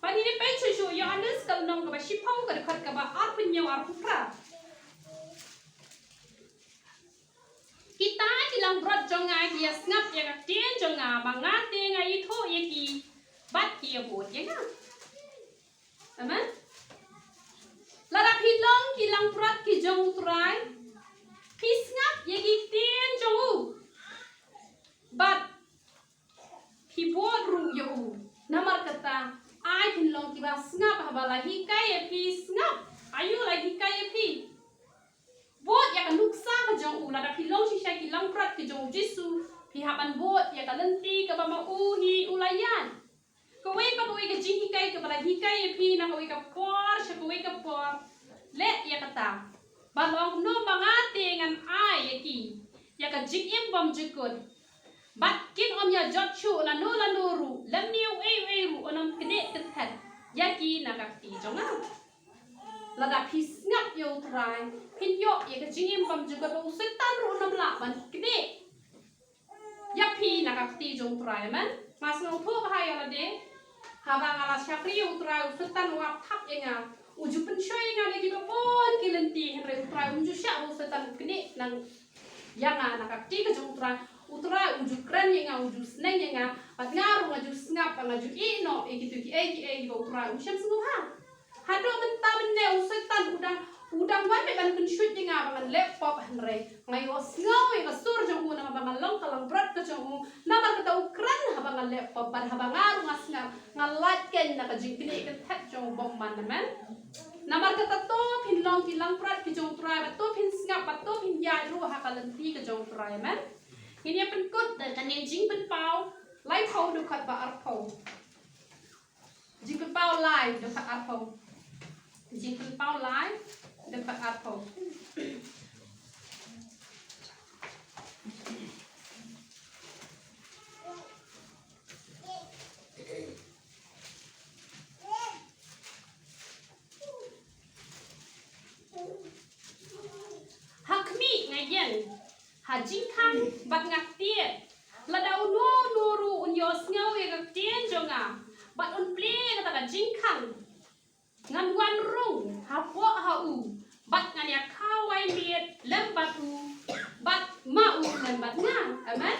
Ba ngin ïa peit shuh shuh Ïoannis ka lynnong kaba shiphew ka dkhot kaba arphew hynñiew arphew phra. Kita ki langbrot jong nga ki ïa sngap ïa ka ktien jong nga, ba nga te nga ithuh ïa ki bad ki ïa bud ïa nga. Amen. Lada phi long ki langbrot ki jong U Trai, phi sngap ïa ki ktien jong u bad phi bud ruh ïa u. Namar kata ai phin long kiba sngap, haba la hikai ïa phi sngap. Aïu la hikai ïa phi? Bud ïa ka nuksa ka jong u. Lada phi long shisha ki langbrot ki jong U Jisu, phi hap ban bud ïa ka lynti kaba ma u hi u la ïaid. Kawei pa kawei ka jinghikai kaba la hikai ïa phi na kawei ka por sha kawei ka por. Leh ïa kata. Ban ong kumno ba nga te ngan ai ïa ki ïa ka jingim bymjukut. Bad kin ym ïa jot shuh lano lano ruh, lymne uei uei ruh un ym knieh kynthet ïa ki na ka kti jong nga. Lada phi sngap ïa U Trai, phin ïoh ïa ka jingim bymjukut, u Soitan ruh un ym lah ban knieh ïa phi na ka kti jong U Trai, amen. Nga sngewthuh bha ïa lade, haba nga la shakri ïa U Trai, u Soitan u ap thap ïa nga, u ju pynshoi ïa nga da kiba bun ki lynti, hynrei U Trai um ju shah ba u Soitan u knieh nang ïa nga na ka kti ka jong U Trai. U Trai u ju kren ïa nga, u ju sneng ïa nga, bad nga ruh nga ju sngap, nga ju ïeh noh ïa kito kiei kiei kiba U Trai um shym sngewbha. Haduh mynta mynne u Soitan u dang, u dang wan beit ban pynshoi ïa nga ba ngan leh pop, hynrei nga ïohsngew ïa ka sur jong u namar ba nga long ka langbrot ka jong u. Namar kata u kren haba nga leh pop, bad haba nga ruh nga sngap, nga lait kein na ka jingknieh kynthet jong u bymman, amen. Namar kata to phin long ki langbrot ki jong U Trai, bad to phin sngap, bad to phin ïaid ruh ha ka lynti ka jong U Trai, amen. Ngin ïa pynkut da kane Jingpynpaw laiphew dkhot ba arphew. Jingpynpaw lai dkhot arphew. Jingpynpaw lai dkhot arphew. Ha khmih nga ïeng ha jingkhang bad nga ktieh. Lada uno uno ruh un ïohsngew ïa ka ktien jong nga bad un plie ïa kata ka jingkhang, ngan wan rung hapoh ha u bad ngan ïa khawai miet lem bad u, bad ma u lem bad nga. Amen.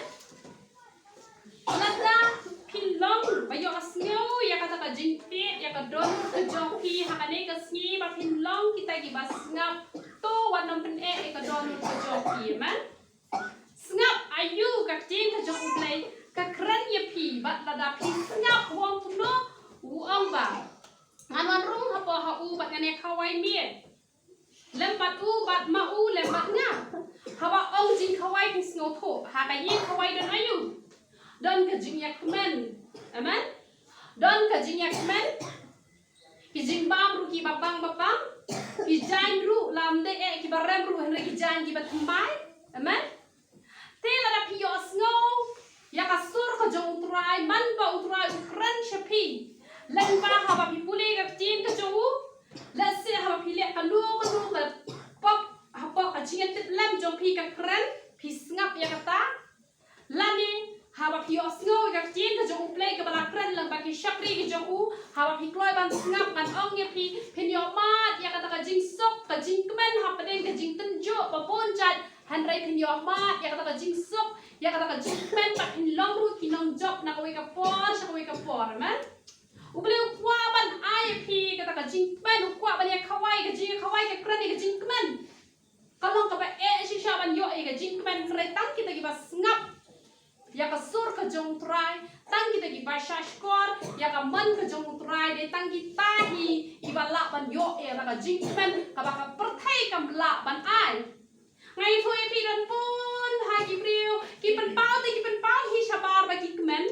Lada phi long ba ïohsngew ïa kata ka jingpeit ïa ka dohnud ka jong phi ha kane ka sngi, ba phin long kita kiba sngap, to wat nym pyneh ïa ka dohnud ka jong phi. Amen. Sngap aïu ka ktien ka jong U Blei ka kren ïa phi, bad lada phi sngap u ong kumno, u ong ba ngan wan rung hapoh ha u bad ngan ïa khawai miet lem bad u bad ma u lem bad nga. Haba ong jingkhawai phi sngewthuh, ha ka jingkhawai don aïu? Don ka jingïakmen. Amen. Don ka jingïakmen. Ki jingbam ruh kiba bang ba bang. Ki jaiñ ruh lam dei eh kiba rem ruh hynrei ki jaiñ kiba thymmai. Amen. Te lada phi ïohsngew ïa ka sur ka jong U Trai, man ba U Trai u kren sha phi. Lem ba haba phi pule ka ktien ka jong u, lehse haba phi leh kano kano ka pop hapoh ka jingïatiplem jong phi ka kren, phi sngap ïa kata. Lane haba phi ïohsngew ïa ka ktien ka jong U Blei kaba la kren lyngba ki shakri ki jong u, haba phi kloi ban sngap, ngan ong ïa phi, phin ïohmad ïa kata ka jingsuk, ka jingkmen hapdeng ka jingtynjuh ba bun jait. Hynrei phin ïohmad ïa kata ka jingsuk, ïa kata ka jingkmen, bad phin long ruh ki nongjop na kawei ka por sha kawei ka por. Amen. U Blei u kwah ban ai ïa phi kata ka jingkmen, u kwah ban ïa khawai, ka jingkhawai ka kren ïa ka jingkmen. Ka long kaba eh shisha ban ïoh ïa ka jingkmen, hynrei tang kita kiba sngap ïa ka sur ka jong U Trai, tang kita kiba shahshkor ïa ka mon ka jong U Trai, dei tang kita hi kiba lah ban ïoh ïa ka jingkmen kaba ka pyrthei kam lah ban ai. Nga ïathuh ïa phi, don bun ha ki briew ki pynpaw te ki pynpaw hi shabar ba ki kmen.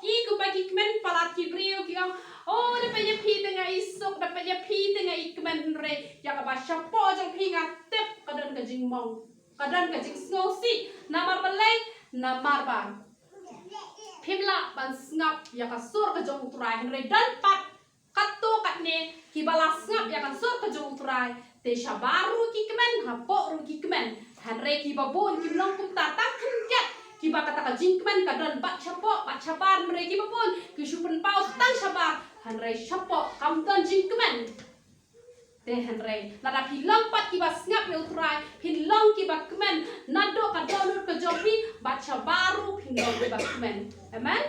I kumba ki kmen palat ki briew ki ong, "Oh, da peit ïa phi te nga i suk, da peit ïa phi te nga i kmen," hynrei ïa kaba shapoh jong phi nga tip ka don ka jingmong, ka don ka jingsngewsih. Namar balei? Namar ba Phim lah ban sngap ïa ka sur ka jong U Trai, hynrei don pat katto katne kiba la sngap ïa ka sur ka jong U Trai, te shabar ruh ki kmen, hapoh ruh ki kmen. Hynrei kiba bun kim long kumta, tang khyndiat kiba kata ka jingkmen ka don bad shapoh bad shabar, hynrei kiba bun ki shu pynpaw tang shabar, hynrei shapoh kam don jingkmen. Te hynrei lada phi long pat kiba sngap ïa U Trai, phin long kiba kmen naduh ka dohnud ka jong phi, bad shabar ruh phin long kiba kmen. Amen.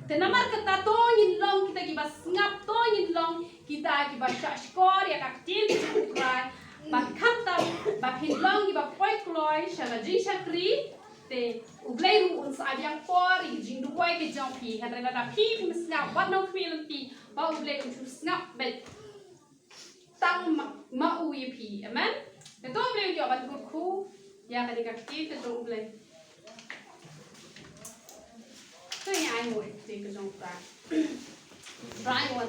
Te namar kata to ngin long kita kiba sngap, to ngin long kita kiba shahshkor ïa ka ktien ka jong U Trai. Bad khamtam ba phin long kiba poi kloi sha ka jingshakri, te U Blei ruh un sa ai biang por ïa ka jingduwai ka jong phi. Hynrei lada phi phim sngap, wat nang khmih lynti ba U Blei un shu sngap beit tang ma, ma u ïa phi. Amen. Te to U Blei un ïoh ban kyrkhu ïa kane ka ktien ka jong U Blei. To ngin ai mo ïa ka ktien ka jong U Trai. Trai wan